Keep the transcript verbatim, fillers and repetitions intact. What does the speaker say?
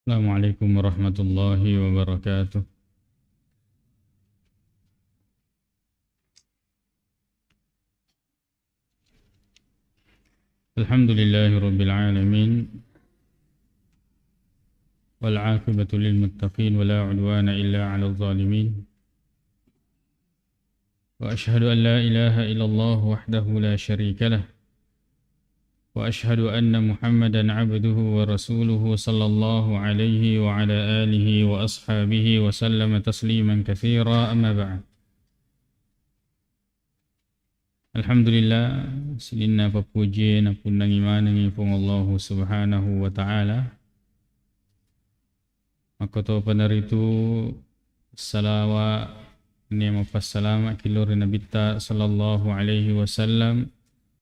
Assalamualaikum warahmatullahi wabarakatuh. الحمد لله رب العالمين، والعاقبة للمتقين، ولا عدوان إلا على الظالمين، وأشهد أن لا إله إلا الله وحده لا شريك له، وأشهد أن محمدا عبده ورسوله، صلى الله عليه وعلى آله وأصحابه وسلم تسليما كثيرا، أما بعد. Alhamdulillah, sininna pappuji napunnangi manengngi Puang Allahu Subhanahu wa Ta'ala. Makkotopa naritu salawa nennia mapassalama ki lao ri Nabitta sallallahu alaihi wasallam,